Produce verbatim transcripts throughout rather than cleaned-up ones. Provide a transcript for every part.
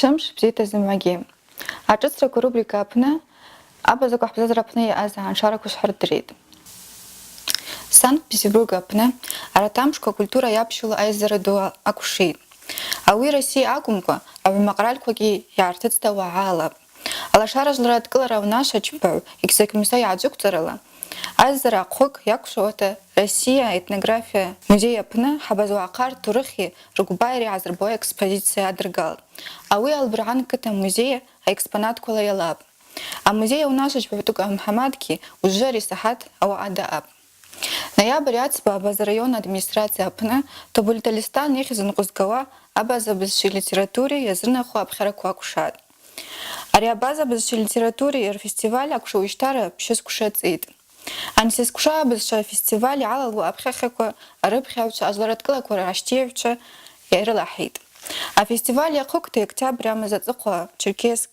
Тымш бзита зымгӏвагьи. Ашӏыцраква рубрика апны абазаква хӏбзазара апны йаъаз агӏаншараква швхӏырдыритӏ. Санкт-Петербург апны арат амшква акультура йапщылу айззара ду акӏвшитӏ. Ауи Россия акӏвымкӏва, агӏвымакъральквагьи йгӏартыцӏта уагӏа алапӏ. Алашара жвлара адкӏылара унашвачпагӏв Икзаки Муса йгӏаджвыквцӏарала, айззара ахъвыкӏ йакӏвшауата Россия этнография музей апны хӏабаз уагӏахъа ртурыхи ргвбайари гӏазырбауа экспозиция адыргалтӏ. Ауи Албыргӏан кыт амузей аэкспонатквала йалапӏ. Амузей аунашвачпа Тӏукӏа Мхьамадгьи ужвы ари асахьат ауаъа даъапӏ. Ноябрь ацба Абаза район администрация апны Тобыль Талистан йыхьыз йынкъвызгауа абаза бызшви литератури йазынархо апхьараква акӏвшатӏ. Ари абаза бызшви литератури рфестиваль аквшауищтара пщы сквша цӏитӏ. Ансис сквша абызшва афестиваль йгӏалалу апхьахьаква, арыпхьагӏвчва, ажвлара адкӏылаква ращтийыгӏвчва йрылахӏитӏ. Афестиваль йахъыквта октябрь амза ацӏыхъва Черкесск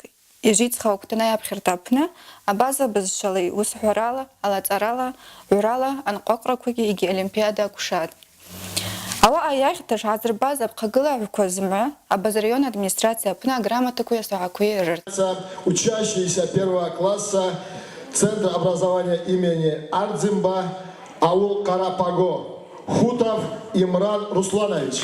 Ижвицха Актанай апхьарта апны абаза бызшвала йуысхӏварала, алацӏарала, гӏврала анкъвакъвраквагьи йгьи олимпиада акӏвшатӏ. Ауаъа йагъта шгӏазырбаз апхъагылагӏвква зымгӏва Абаза район администрация апны аграмотакви асогӏакви йрырттӏ. Учащиеся первого класса Центра образования имени Ардзимба Алу Къарапаго, Хутов Имран Русланович.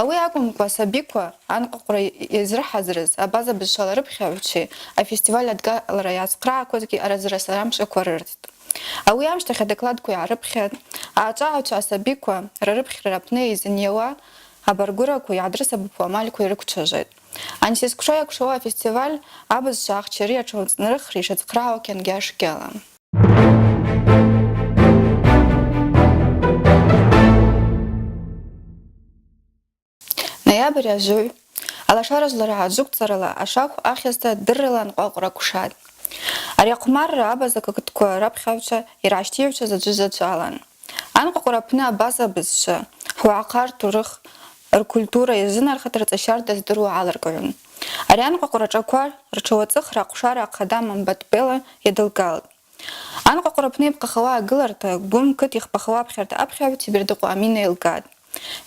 Ауи акӏвымкӏва, асабиква анкъвакъвра йазрыхӏазырыз абаза бызшвала рыпхьагӏвчви афестиваль адгалра йгӏацхърагӏаквазгьи аразра саламшвъаква рырттӏ. Ауи амщтахь адокладква йгӏарыпхьатӏ, аъачӏвагӏагӏвчва асабиква рарыпхьара рапны йзынйауа абаргвыраква, йгӏадрысабапуа амальква йрыквчважватӏ. Ансис сквша йакӏвшауа афестиваль абызшва ахчари атшыгӏвцӏнарыхри йшацхърагӏауа кьангьашкӏ йалан. Ноябрь ажвыгӏв, Алашара жвлара гӏаджвыквцӏарала ашахв ахьызта дыррала анкъвакъвра акӏвшатӏ. Ари ахъвмарра абаза кытква рапхьагӏвчва йращтийыгӏвчва заджвы-заджвалан. Анкъвакъвра апны абаза бызшва, хӏвагӏахъа ртурых, ркультура йазынархата рцӏа щарда здыруа гӏаларкӏгӏун. Ари анкъвакъвра ашӏаква ртшауацӏыхра ахъвшара ахъа Мамбатбела йадылгалтӏ. Анкъвакъвра апны йапхъахауа агыларта Гвым кыт йхпахауа апхьарта апхьагӏв Тебердыкъва Амина йылгатӏ.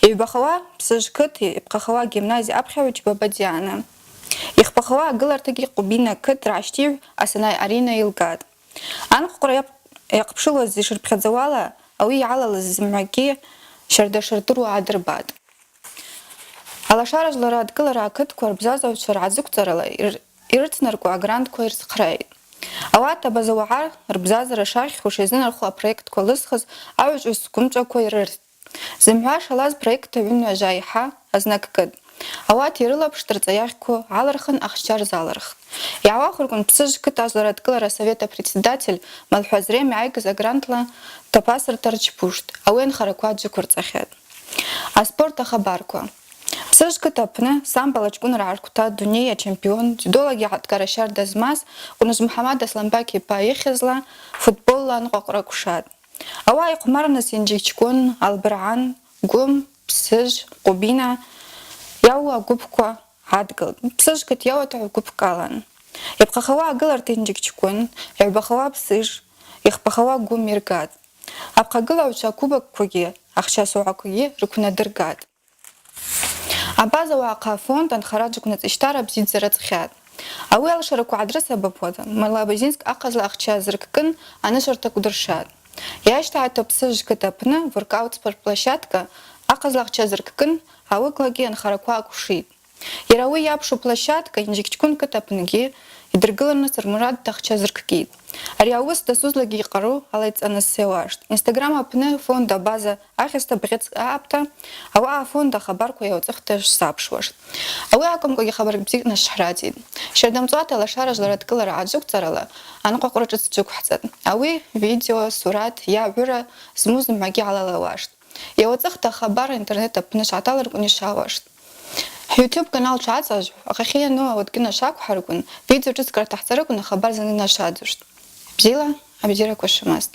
Йыгӏбахауа Псыжв кыт йапхъахауа гимназия апхьагӏв Чбаба Диана. Йхпахауа агылартагьи Къубина кыт ращтыгӏв Асанай Арина йылгатӏ. Анкъвакъвра йап-, йахъпшылуаз йшырпхьадзауала, ауи йгӏалалыз зымгӏвагьи щарда шырдыруа гӏадырбатӏ. Алашара жвлара адкӏылара акытква рбзазагӏвчва ргӏаджвыквцӏарала йр-, йрыцнаркӏуа агрантква йрызхърайтӏ. Ауат абаза уагӏа рбзазара шахьхьуш йазынархо апроектква лызхыз агӏвычӏвгӏвыс сгвымчӏваква йрырттӏ. Зымгӏва шалаз проект гӏвыннажв айхьа азнакӏкӏытӏ. Ауат йрылапшт, рцӏа йагъькву гӏалырхын, ахча рзалырхтӏ. Йгӏауахвырквын Псыжв кыт ажвлара адкӏылара асовет апредседатель Малхӏвазрем йгӏайгыз агрантла тапасырта рчпуштӏ, ауи анхараква джвыквырцӏахьатӏ. Аспорт ахабарква. Псыжв кыт апны самбола чкӏвынра гӏарквта дуней ачемпион, дзюдолагьи гӏатгара щарда змаз Къвныжвмухӏамад Асланбакь йпа йыхьызла футболла анкъвакъвра акӏвшатӏ. Ауаъа йхъвмарныс Йынджигчкъвын, Албыргӏан, Гвым, Псыжв, Къубина йауу агвыпква гӏадгылтӏ. Псыжв кыт йауата гвыпкӏ алан. Йапхъахауа агыларта Йынджигчкъвын, йыгӏбахауа Псыжв, йхпахауа Гвым йыргатӏ. Апхъагылагӏвчва акубокквагьи ахча сугӏаквагьи рыквнадыргатӏ. Абаза уагӏахъа афонд анхара джвыквнацӏищтара бзидздза рацӏхьатӏ. Ауи алшараква гӏадрысабапуата Малоабузинск ахъазла ахча зырккын анышварта квдыршатӏ. Йащтагӏвата Псыжв кыт апны воркаут спортплощадка ахъазла ахча зырккын ауыглагьи анхараква акӏвшитӏ. Йара ауи йапшу площадка Йынджигчкъвын кыт апынгьи йдыргылырныс рмурадта ахча зырккитӏ. Ари ауыс дасузлагьи йкъару алайцӏаныс йауаштӏ. Инстаграм апны фонд Абаза ахьызта бгъьыцкӏ аъапӏта, ауаъа афонд ахабарква йауацӏыхта швсапшуаштӏ. Ауи акӏвымкӏвагьи хабар бзикӏ нашвхӏратитӏ. Щарда мцӏуата Алашара жвлара адкӏылара гӏаджвыквцӏарала анкъвакъвра шӏыц джвыквхӏцӏатӏ. Ауи видео, сурат йа гӏвыра зму зымгӏвагьи гьалалуаштӏ. Йауацӏыхта хабар интернет апны швгӏаталырквын йшауаштӏ. Хӏ-YouTube канал тшгӏацӏажвхӏв, ахъахьы йану ауатгьи нашваквхӏарыквын, видео шӏыцкӏ артахьцӏарыквын ахабар зынгьи нашвадзуштӏ. Бзила, абзираква швымазтӏ.